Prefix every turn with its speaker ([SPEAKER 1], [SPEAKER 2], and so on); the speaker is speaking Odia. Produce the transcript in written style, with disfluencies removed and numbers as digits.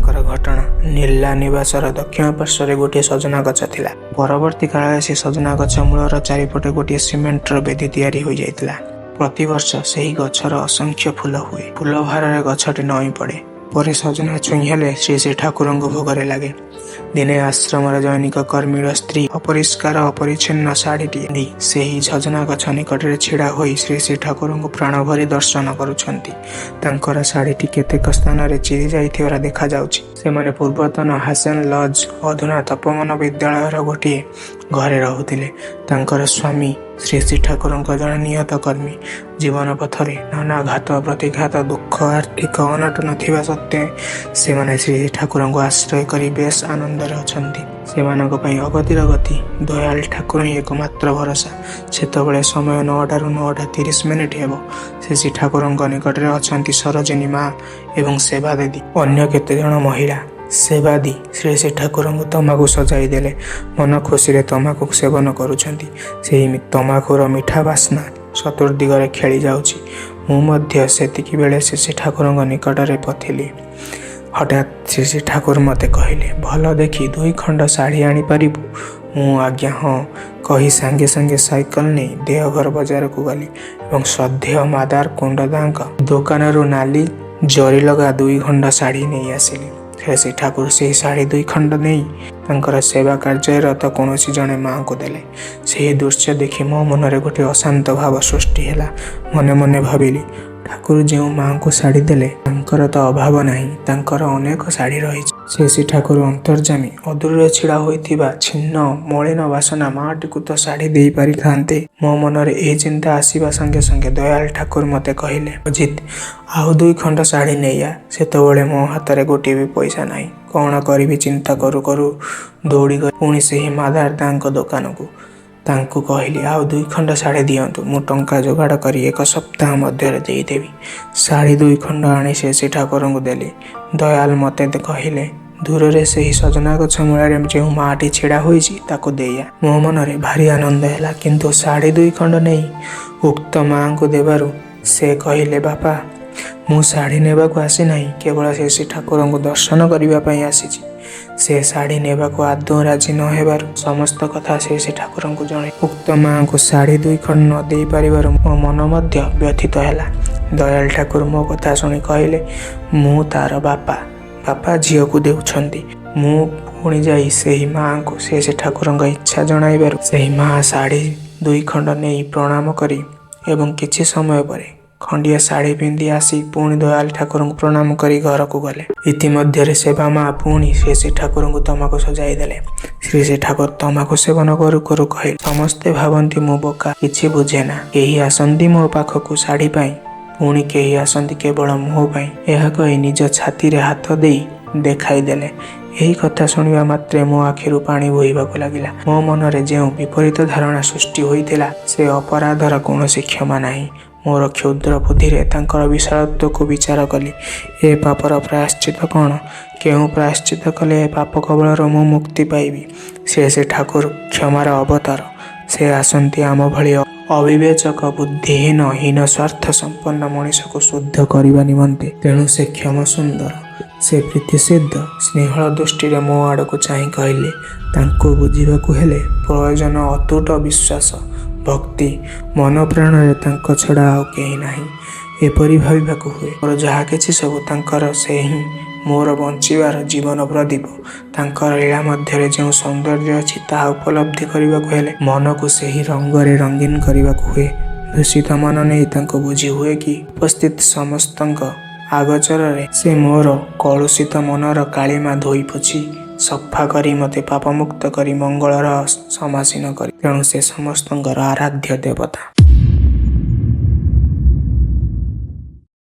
[SPEAKER 1] ଦିନକର ଘଟଣା। ନିର୍ଲା ନିବାସର ଦକ୍ଷିଣ ପାର୍ଶ୍ୱରେ ଗୋଟିଏ ସଜନା ଗଛ ଥିଲା। ପରବର୍ତ୍ତୀ କାଳରେ ସେ ସଜନା ଗଛ ମୂଳର ଚାରିପଟେ ଗୋଟିଏ ସିମେଣ୍ଟର ବେଦୀ ତିଆରି ହୋଇଯାଇଥିଲା। ପ୍ରତିବର୍ଷ ସେହି ଗଛର ଅସଂଖ୍ୟ ଫୁଲ ହୁଏ। ଫୁଲ ଭାରରେ ଗଛଟି ନଇଁ ପଡ଼େ। ପରେ ସଜନା ଛୁଇଁ ହେଲେ ଶ୍ରୀ ଶ୍ରୀ ଠାକୁରଙ୍କ ଭୋଗରେ ଲାଗେ। ଦିନେ ଆଶ୍ରମର ଜନୈକ କର୍ମୀର ସ୍ତ୍ରୀ ଅପରିଷ୍କାର ଅପରିଚ୍ଛନ୍ନ ଶାଢ଼ୀଟିଏ ପିନ୍ଧି ସେହି ସଜନା ଗଛ ନିକଟରେ ଛିଡ଼ା ହୋଇ ଶ୍ରୀ ଶ୍ରୀ ଠାକୁରଙ୍କୁ ପ୍ରାଣଭରି ଦର୍ଶନ କରୁଛନ୍ତି। ତାଙ୍କର ଶାଢ଼ୀଟି କେତେକ ସ୍ଥାନରେ ଚିରି ଯାଇଥିବାର ଦେଖାଯାଉଛି। ସେମାନେ ପୂର୍ବତନ ହାସେନ୍ ଲଜ୍, ଅଧୁନା ତପୋବନ ବିଦ୍ୟାଳୟର ଗୋଟିଏ ଘରେ ରହୁଥିଲେ। ତାଙ୍କର ସ୍ୱାମୀ ଶ୍ରୀ ଶ୍ରୀ ଠାକୁରଙ୍କ ଜଣେ ନିୟତ କର୍ମୀ। ଜୀବନ ପଥରେ ନାନା ଘାତ ପ୍ରତିଘାତ, ଦୁଃଖ, ଆର୍ଥିକ ଅନଟନ ଥିବା ସତ୍ତ୍ୱେ ସେମାନେ ଶ୍ରୀ ଶ୍ରୀ ଠାକୁରଙ୍କୁ ଆଶ୍ରୟ କରି ବେଶ୍ ଆନନ୍ଦରେ ଅଛନ୍ତି। ସେମାନଙ୍କ ପାଇଁ ଅଗତିର ଗତି ଦୟାଲ ଠାକୁର ହିଁ ଏକମାତ୍ର ଭରସା। ସେତେବେଳେ ସମୟ 9ଟାରୁ 9ଟା 30 ମିନିଟ୍ ହେବ। ଶ୍ରୀ ଶ୍ରୀ ଠାକୁରଙ୍କ ନିକଟରେ ଅଛନ୍ତି ସରୋଜିନୀ ମା ଏବଂ ସେବାଦେବୀ, ଅନ୍ୟ କେତେଜଣ ମହିଳା। ସେବାଦୀ ଶ୍ରୀ ଶ୍ରୀ ଠାକୁରଙ୍କୁ ତମାଖୁ ସଜାଇ ଦେଲେ। ମନ ଖୁସିରେ ତମାଖୁ ସେବନ କରୁଛନ୍ତି। ସେହି ତମାଖୁର ମିଠା ବାସ୍ନା ଚତୁର୍ଦ୍ଦିଗରେ ଖେଳି ଯାଉଛି। ମୁଁ ମଧ୍ୟ ସେତିକିବେଳେ ଶ୍ରୀ ଶ୍ରୀ ଠାକୁରଙ୍କ ନିକଟରେ ଥିଲି। ହଠାତ୍ ଶ୍ରୀ ଶ୍ରୀ ଠାକୁର ମୋତେ କହିଲେ, "ଭଲ ଦେଖି ଦୁଇଖଣ୍ଡ ଶାଢ଼ୀ ଆଣିପାରିବୁ?" ମୁଁ "ଆଜ୍ଞା ହଁ" କହି ସାଙ୍ଗେ ସାଙ୍ଗେ ସାଇକେଲ ନେଇ ଦେଓଘର ବଜାରକୁ ଗଲି ଏବଂ ଶ୍ରଦ୍ଧେୟ ମାଦାର କୁଣ୍ଡଦାଙ୍କ ଦୋକାନରୁ ନାଲି ଜରିଲଗା ଦୁଇଖଣ୍ଡ ଶାଢ଼ୀ ନେଇ ଆସିଲି। ଶ୍ରୀ ଶ୍ରୀ ଠାକୁର ସେହି ଶାଢ଼ୀ ଦୁଇଖଣ୍ଡ ନେଇ ତାଙ୍କର ସେବା କାର୍ଯ୍ୟରତ କୌଣସି ଜଣେ ମାଆଙ୍କୁ ଦେଲେ। ସେହି ଦୃଶ୍ୟ ଦେଖି ମୋ ମନରେ ଗୋଟିଏ ଅଶାନ୍ତ ଭାବ ସୃଷ୍ଟି ହେଲା। ମନେ ମନେ ଭାବିଲି, ଠାକୁର ଯେଉଁ ମାଆଙ୍କୁ ଶାଢ଼ୀ ଦେଲେ, ତାଙ୍କର ତ ଅଭାବ ନାହିଁ। ତାଙ୍କର ଅନେକ ଶାଢ଼ୀ ରହିଛି। ଶ୍ରୀ ଶ୍ରୀ ଠାକୁର ଅନ୍ତର୍ଯ୍ୟାମୀ। ଅଦୂରରେ ଛିଡ଼ା ହୋଇଥିବା ଛିନ୍ନ ମଳିନ ବାସନା ମାଆଟିକୁ ତ ଶାଢ଼ୀ ଦେଇ ପାରିଥାନ୍ତେ। ମୋ ମନରେ ଏହି ଚିନ୍ତା ଆସିବା ସଙ୍ଗେ ସଙ୍ଗେ ଦୟାଲ ଠାକୁର ମୋତେ କହିଲେ, "ଅଜିତ୍, ଆଉ ଦୁଇଖଣ୍ଡ ଶାଢ଼ୀ ନେଇ ଆ।" ସେତେବେଳେ ମୋ ହାତରେ ଗୋଟିଏ ବି ପଇସା ନାହିଁ। କ'ଣ କରିବି ଚିନ୍ତା କରୁ କରୁ ଦୌଡ଼ିଗଲି ପୁଣି ସେହି ମାଦାରଦାଙ୍କ ଦୋକାନକୁ। ତାଙ୍କୁ କହିଲି, "ଆଉ ଦୁଇଖଣ୍ଡ ଶାଢ଼ୀ ଦିଅନ୍ତୁ। ମୁଁ ଟଙ୍କା ଯୋଗାଡ଼ କରି ଏକ ସପ୍ତାହ ମଧ୍ୟରେ ଦେଇଦେବି।" ଶାଢ଼ୀ ଦୁଇଖଣ୍ଡ ଆଣି ଶ୍ରୀ ଶ୍ରୀ ଠାକୁରଙ୍କୁ ଦେଲି। ଦୟାଲ ମୋତେ କହିଲେ, "ଦୂରରେ ସେହି ସଜନା ଗଛ ମୂଳରେ ଯେଉଁ ମାଆଟି ଛିଡ଼ା ହୋଇଛି, ତାକୁ ଦେଇଆ।" ମୋ ମନରେ ଭାରି ଆନନ୍ଦ ହେଲା। କିନ୍ତୁ ଶାଢ଼ୀ ଦୁଇଖଣ୍ଡ ନେଇ ଉକ୍ତ ମାଆଙ୍କୁ ଦେବାରୁ ସେ କହିଲେ, "ବାପା, ମୁଁ ଶାଢ଼ୀ ନେବାକୁ ଆସିନାହିଁ। କେବଳ ଶ୍ରୀ ଶ୍ରୀ ଠାକୁରଙ୍କୁ ଦର୍ଶନ କରିବା ପାଇଁ ଆସିଛି।" ସେ ଶାଢ଼ୀ ନେବାକୁ ଆଦୌ ରାଜି ନ ହେବାରୁ ସମସ୍ତ କଥା ଶ୍ରୀ ଶ୍ରୀ ଠାକୁରଙ୍କୁ ଜଣାଇ ଉକ୍ତ ମାଆଙ୍କୁ ଶାଢ଼ୀ ଦୁଇଖଣ୍ଡ ନ ଦେଇ ପାରିବାରୁ ମୋ ମନ ମଧ୍ୟ ବ୍ୟଥିତ ହେଲା। ଦୟାଲ ଠାକୁର ମୋ କଥା ଶୁଣି କହିଲେ, "ମୁଁ ତାର ବାପା। ବାପା ଝିଅକୁ ଦେଉଛନ୍ତି।" ମୁଁ ପୁଣି ଯାଇ ସେହି ମାଆଙ୍କୁ ଶ୍ରୀ ଶ୍ରୀ ଠାକୁରଙ୍କ ଇଚ୍ଛା ଜଣାଇବାରୁ ସେହି ମାଆ ଶାଢ଼ୀ ଦୁଇଖଣ୍ଡ ନେଇ ପ୍ରଣାମ କରି ଏବଂ କିଛି ସମୟ ପରେ ଖଣ୍ଡିଏ ଶାଢ଼ୀ ପିନ୍ଧି ଆସି ପୁଣି ଦୟାଲ ଠାକୁରଙ୍କୁ ପ୍ରଣାମ କରି ଘରକୁ ଗଲେ। ଇତିମଧ୍ୟରେ ସେବା ମା ପୁଣି ଶ୍ରୀ ଶ୍ରୀ ଠାକୁରଙ୍କୁ ତମାଖୁ ସଜାଇ ଦେଲେ। ଶ୍ରୀ ଶ୍ରୀ ଠାକୁର ତମାଖୁ ସେବନ କରୁ କରୁ କହିଲେ, "ସମସ୍ତେ ଭାବନ୍ତି ମୁଁ ବୋକା, କିଛି ବୁଝେନା। କେହି ଆସନ୍ତି ମୋ ପାଖକୁ ଶାଢ଼ୀ ପାଇଁ, ପୁଣି କେହି ଆସନ୍ତି କେବଳ ମୋ ପାଇଁ।" ଏହା କହି ନିଜ ଛାତିରେ ହାତ ଦେଇ ଦେଖାଇ ଦେଲେ। ଏହି କଥା ଶୁଣିବା ମାତ୍ରେ ମୋ ଆଖିରୁ ପାଣି ବୋହିବାକୁ ଲାଗିଲା। ମୋ ମନରେ ଯେଉଁ ବିପରୀତ ଧାରଣା ସୃଷ୍ଟି ହୋଇଥିଲା, ସେ ଅପରାଧର କୌଣସି କ୍ଷମା ନାହିଁ। ମୋର କ୍ଷୁଦ୍ର ବୁଦ୍ଧିରେ ତାଙ୍କର ବିଶାଳତ୍ୱକୁ ବିଚାର କଲି। ଏ ପାପର ପ୍ରାୟଶ୍ଚିତ୍ତ କ'ଣ? କେଉଁ ପ୍ରାୟଶ୍ଚିତ୍ତ କଲେ ଏ ପାପ କବଳରୁ ମୁଁ ମୁକ୍ତି ପାଇବି? ଶ୍ରୀ ଶ୍ରୀ ଠାକୁର କ୍ଷମାର ଅବତାର। ସେ ଆସନ୍ତି ଆମ ଭଳି ଅବିବେଚକ, ବୁଦ୍ଧିହୀନ, ହୀନ ସ୍ୱାର୍ଥ ସମ୍ପନ୍ନ ମଣିଷକୁ ଶୁଦ୍ଧ କରିବା ନିମନ୍ତେ। ତେଣୁ ସେ କ୍ଷମାସୁନ୍ଦର, ସେ ପ୍ରୀତିସିଦ୍ଧ। ସ୍ନେହଳ ଦୃଷ୍ଟିରେ ମୋ ଆଡ଼କୁ ଚାହିଁ କହିଲେ, "ତାଙ୍କୁ ବୁଝିବାକୁ ହେଲେ ପ୍ରୟୋଜନ ଅତୁଟ ବିଶ୍ୱାସ, ଭକ୍ତି। ମନ ପ୍ରାଣରେ ତାଙ୍କ ଛଡ଼ା ଆଉ କେହି ନାହିଁ, ଏପରି ଭାବିବାକୁ ହୁଏ। ମୋର ଯାହା କିଛି ସବୁ ତାଙ୍କର। ସେ ହିଁ ମୋର ବଞ୍ଚିବାର ଜୀବନ ପ୍ରଦୀପ। ତାଙ୍କର ଲୀଳା ମଧ୍ୟରେ ଯେଉଁ ସୌନ୍ଦର୍ଯ୍ୟ ଅଛି, ତାହା ଉପଲବ୍ଧି କରିବାକୁ ହେଲେ ମନକୁ ସେହି ରଙ୍ଗରେ ରଙ୍ଗୀନ କରିବାକୁ ହୁଏ। ଦୂଷିତ ମନ ନେଇ ତାଙ୍କୁ ବୁଝି ହୁଏ କି?" ଉପସ୍ଥିତ ସମସ୍ତଙ୍କ ଅଗୋଚରରେ ସେ ମୋର କଳୁଷିତ ମନର କାଳିମା ଧୋଇ ପୋଛି ସଫା କରି ମୋତେ ପାପମୁକ୍ତ କରି ମଙ୍ଗଳର ସମାସୀନ କଲେ। ତେଣୁ ସେ ସମସ୍ତଙ୍କର ଆରାଧ୍ୟ ଦେବତା।